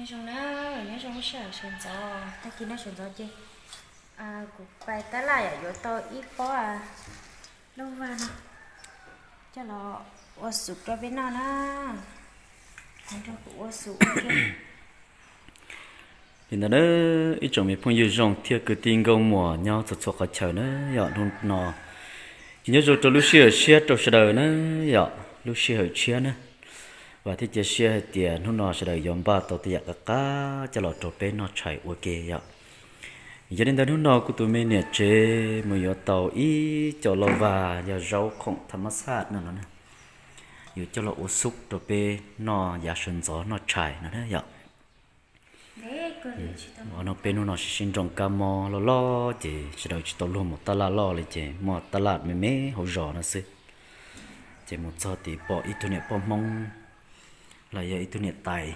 Zoo na, nyob zoo lub sij hawm sawv ntxov, tag kis no sawv ntxov ces kuv pais tab laj yom, yuav tau ib pob lauj vag no coj los ua soup rau peb noj na. Nrog kuv ua soup ua ke. Li ntawd na, ib tsoom me phooj ywg zoo thiab kwv tij nkauj muam nyob txhua txhua qhov chaw na yom, hnub no nyob zoo rau lub sij hawm tshiab rau sawv daws na yom, lub sij hawm tshiab na. Vam thiab cia siab hais tias hnub no sawv daws yuav npaj tau tej yam qab qab coj los rau peb noj tshais ua ke yom. Yog li ntawd hnub no kuv tus me niam tsev mus yuav tau ib co lauj vag yog zaub khoom tham mas xaj no no na, yuav coj los ua soup rau peb noj yav sawv ntxov noj tshais no na yom. Ua no peb hnub no sib sib nroo kab mob loj loj ces sawv daws tsis tau luag mus taj laj loj li ces muaj taj laj me me hauv zos no xwb. Ces mus txog tid pom ib tug niam poj Hmoob los yog ib tug niam tais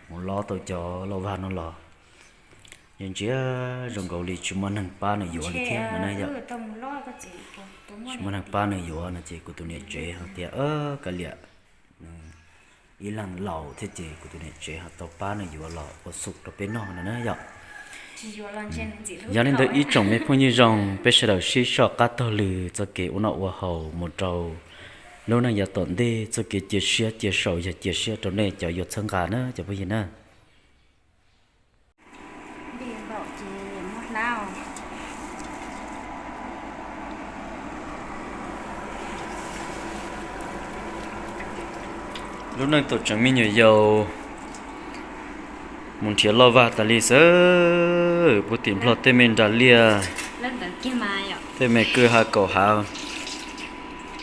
mus lob tau cov lauj vag no los, ntsia ntsia zoo nkaus li tsis muaj neeg pab nws yuav li thiab no na yom. Tsis muaj neeg pab nws yuav no ces kuv tus niam tsev ho tias kav liam, ib leeg laus thiab ces kuv tus niam tsev ho tau pab nws yuav los ua soup rau peb noj no na yom. Yog li ntawd ib tsoom me phooj ywg zoo, peb sawv daws sib soj qab taug lw txoj kev ua noj ua haus mus rau lub neej yav tom ntej, txoj kev cia siab cia saum yog cia siab rau nej cov yuav txhawb nqa na cov phooj ywg na. Lub neej thaum tseem me nyuam yaus mus nrhiav lauj vag tas li xwb, puag tim Nplog tej me nras liaj, tej me kwj ha kaum hav,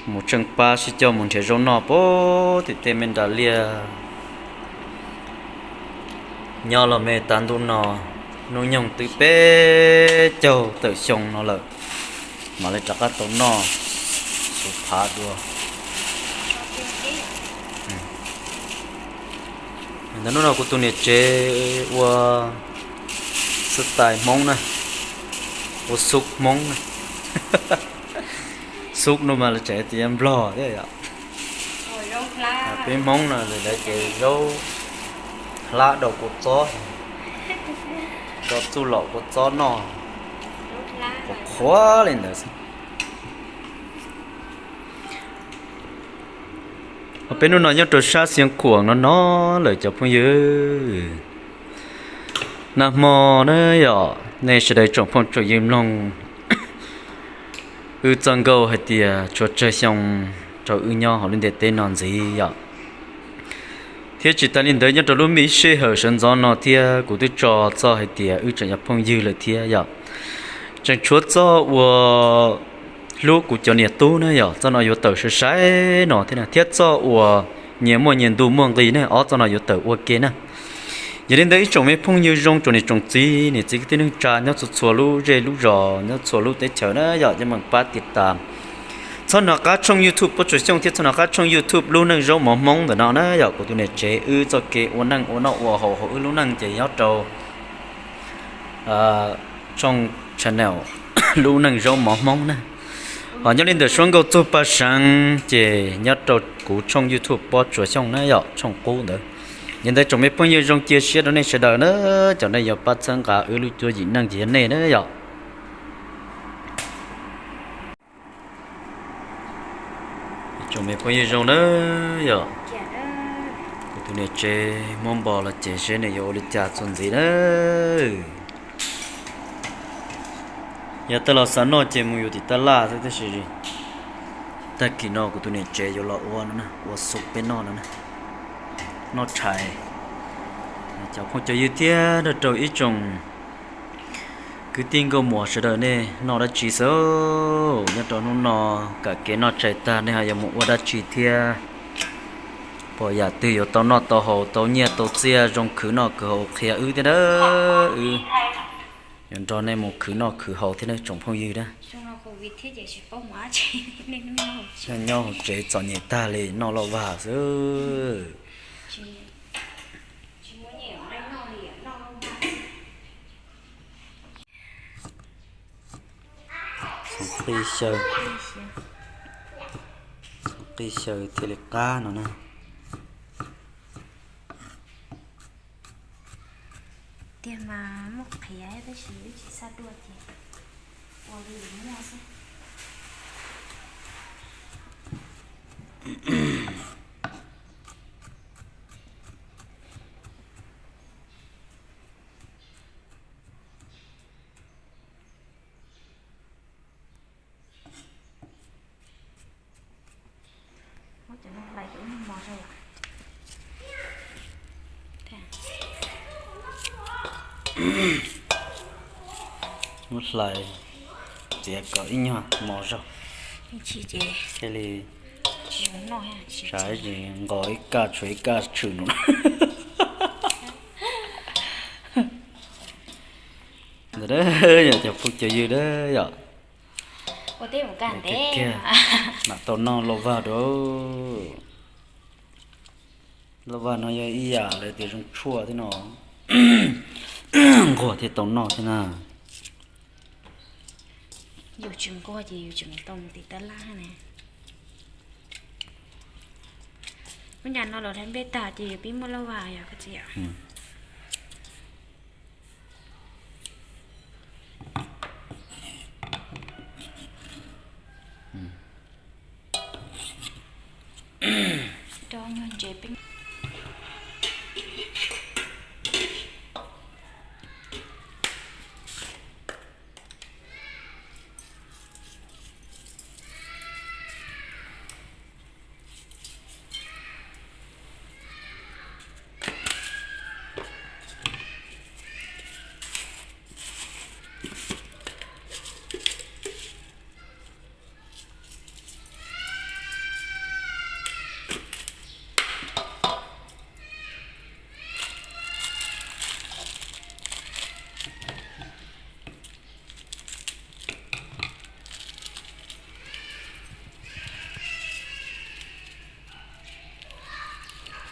mus tsheej pab sib coj mus nrhiav zaub noj puag tim tej me nras liaj. Nyob los me tas ntuj no, hnub nyoog twb peb caug tawm xyoo no lawm, mam li rov qab tau noj xuv phav dua. Ntawm hnub no kuv tus niam tsev ua xwb tais Hmoob na, ua soup Hmoob na. Soup no mas lawv tseem tias Nplog thiab yom. Peb Hmoob no lawv tias zaub hlab daus kua txob, tso txuj lom kua txob noj, qhuav qhuav li ntawd xwb. Ho peb hnub no nyob rau sab Xeev Khuam no no lawm cov phooj ywg. Nag hmo na yom, nej sawv daws tsoom phooj tsoom ywg mloog, wb txoj nkauj hais tias tshuav tsawg xyoo rau wb nyob hauv lub ntiaj teb no ntxiv yom. Thiab tsis tas li ntawd nyob rau lub me sij hawm sawv ntxov no thiab kuv twb tso txoj hais tias wb tseem yog phooj ywg lawm thiab yom. Tseem tshuav txoj uas hlub kuv cov niam tub na yom, txoj no yuav tawm sai sai no thiab, thiab txoj uas nyias muaj nyias ntu muaj nqi na, ob txoj no yuav tawm ua ke na. Yog li ntawd ib tsoom me phooj ywg zoo, tsoom niam tsoom txiv, niam txiv kwv tij neej tsa nyob txhua txhua lub zej lub zos, nyob txhua lub teb chaws na yom, yeej meem pab tiv tas, txhob hnov qab tshooj YouTube Pob Tsuas Xyooj thiab txhob hnov qab tshooj YouTube Lub Neej Zaub Mov Hmoob ntawm no na yom. Kuv tus niam tsev wb txoj kev ua neej ua noj ua haus hauv wb lub neej ces nyob rau tshooj channel Lub Neej Zaub Mov Hmoob na. Ho nyob li ntawm suab nkauj txuag paj seev ces nyob rau kuv tshooj YouTube Pob Tsuas Xyooj na yom, tshooj qub ntawd. Yog ntawd tsoom me phooj ywg zoo, cia siab rau nej sawv daws na, cov nej yuav pab txhawb nqa wb lub cuab yim neej ces yog nej na yom. Tsoom me phooj ywg zoo na yom. Kuv tus niam tsev muab npo los ces seb nws yuav ua li cas txuas ntxiv na. Yog tej los xav noj ces mus yuav tim taj laj xwb, tab sis tag kis no kuv tus niam tsev yuav los ua no, ua soup peb noj no, noj tshais. Cov phooj cov ywg thiab nrog rau ib tsoom kwv tij nkauj muam sawv daws, nej noj dab tsi xwb? Nyob rau hnub no kam kev noj tshais tag nej ho yuav mus ua dab tsi thiab? Pom yam twg yuav tau noj tau haus, tau nyiaj tau txiaj zoo khwv noj khwv haus qhia wb thiab na. Wb yuav nrog nej mus khwv noj khwv haus thiab na tsoom phooj ywg na. Nyob hauv tsev txom nyem tag li, noj lauj vag xwb. Qi xyaw, qi xyaw thiaj li qab no na. Mas muaj qhiav tab sis wb tsis xav dua ces ua li muaj xwb. Muab cov no hlais kom ib nyuag mos rau. Muab hlais txiav kom ib nyuag mos zog thiaj li, saib tsis nqos ib kaj tshuav ib kaj tshwm num. Ntawd yog cov phooj cov ywg dab yom. Kiag mam tau noj lauj vag rau. Lauj vag no yog ib yam lawv tias zoo tshuaj thiab no, nquag thiaj tau noj thiab na. Yus tsis nquag ces yus tseem tau mus tim tab laj ne. Ub, cas no los hlais nplej tag ces yus pib muaj lauj vag yog koj txiv yom.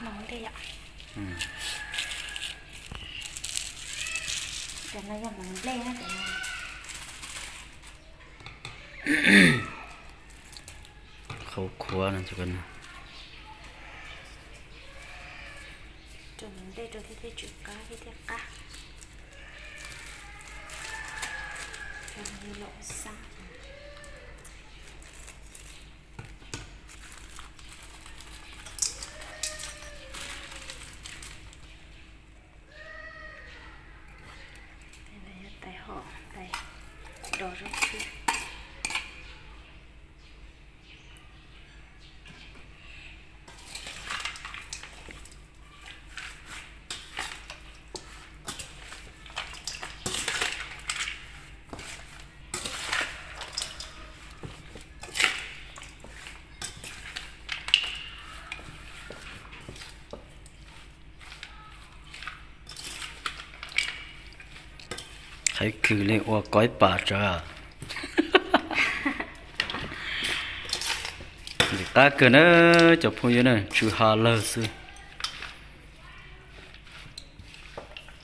Mos nplej yom. Cov no yog mos nplej na, cov no. Qhauv qhuav no. Rau mos nplej rau thiaj thiaj tsw qab thiab thiaj qab. Los xab. Tais hom tais do zog thiab. Qhaiv kws li ua koj ib pas tsawv. Ntxim qab kawg na cov phooj ywg na, tsw ha lawg xwb.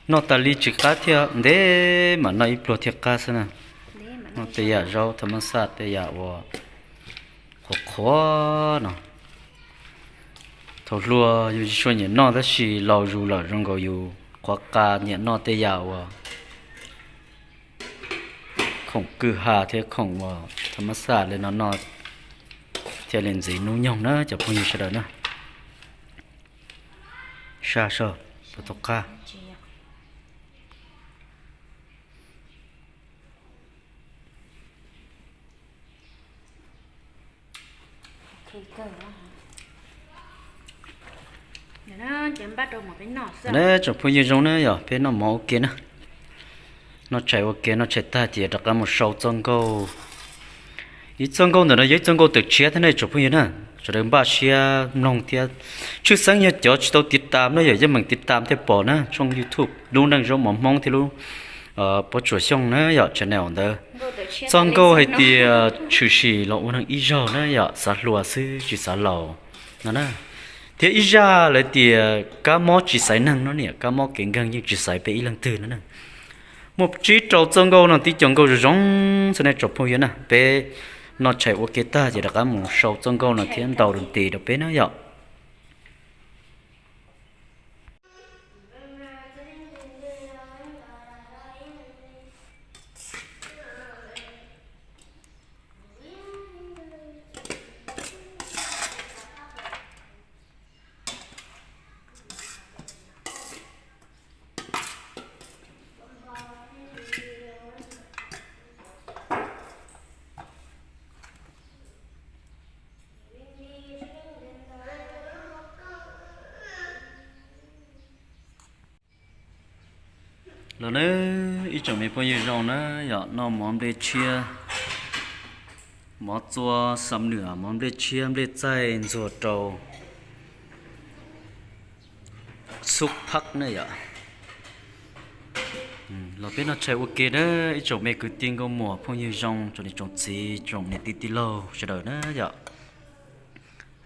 Noj tas li tsis qab thiab, ntev mam noj ib pluag thiaj qab xwb na. Noj tej yam zaub thas mas xaj tej yam uas qhuav qhuav no. Thaum hluas yus tsis tshua nyiam noj tab sis laus zus lawm zoo nkaus yus qhuav qa nyiam noj tej yam uas khoom kwj ha thiab khoom uas thas mas xaj li no noj thiaj li ntxiv hnub nyoog na cov phooj ywg sawv daws na. Saj saum tau qab. Tsoom phooj ywg zoo na yom, peb noj mov ua ke na. Noj tshais ua ke, noj tshais tag ces rov qab mus sau txoj nkauj. Ib txoj nkauj ntawm no yog ib txoj nkauj tawm tshiab thiab nej tsoom phooj ywg na, sawv daws npaj siab mloog thiab. Tshwj xeeb yog cov tsis tau tiv tam no yom, yeej meem tiv tam thiaj pom na, tshooj YouTube Lub Neej Zaub Mov Hmoob thiab lub Pob Tsuas Xyooj na yom, channel ntawd. Txoj nkauj hais tias tshwm sim los ua neeg ib zaug na yom, xav hluas xwb tsis xav laus no na. Thiab ib zaj lawv tias kab mob tsis xaiv neeg no niam, kab mob kev nkeeg yeej tsis xaiv peb ib leeg twg no na. Muaj tsib rau txoj nkauj no tib co nkauj zoo zoo xwb nej tsoom phooj ywg na, peb noj tshais ua ke tag ces rov qab mus sau txoj nkauj no thiab ntaus doo tis rau peb na yom. Los nawb ib tsoom me phooj ywg zoo na, yog noj mov nplej tshiab, mov txua xam nwm, mov nplej tshiab nplej txaij ntxuag rau xub phab na yom. Los peb noj tshais ua ke na ib tsoom me kwv tij nkauj muam phooj ywg zoo, tsoom niam tsoom txiv, tsoom niam tij tij laug sawv daws na yom.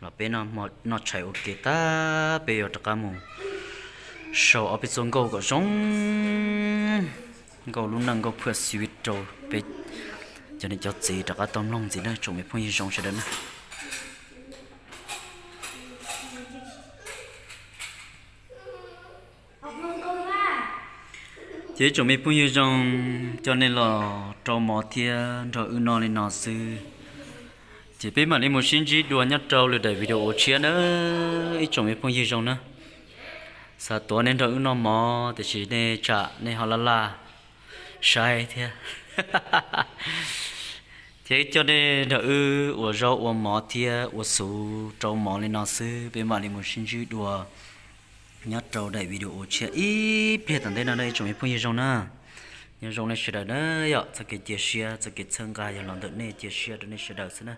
Los peb noj tshais ua ke tag peb yuav rov qab mus sau ob peb txoj nkauj kom zoo nkauj lub neej nkauj phaj xwb rau peb cov niam cov txiv rov qab tau mloog ntxiv na tsoom me phooj ywg zoo sawv daws na. Ces ib tsoom me phooj ywg zoo, coj nej los rau mov thiab nrog wb noj li no xwb. Ces peb mam li mus sib ntsib dua nyob rau lwm daim video tshiab na ib tsoom me phooj ywg zoo na. Xav tuav nej nrog wb noj mov tiam sis nej tsam nej ho laj laj saib thiab. Ces coj nej nrog wb ua zaub ua mov thiab ua xuv rau mov li no xwb, peb mam li mus sib ntsib dua nyob rau daim video tshiab ib pliag tom ntej no na ib tsoom me phooj ywg zoo na. Nyob zoo nej sawv daws na yom, txoj kev cia siab txoj kev txhawb nqa yog los ntawm nej cia siab rau nej sawv daws xwb na.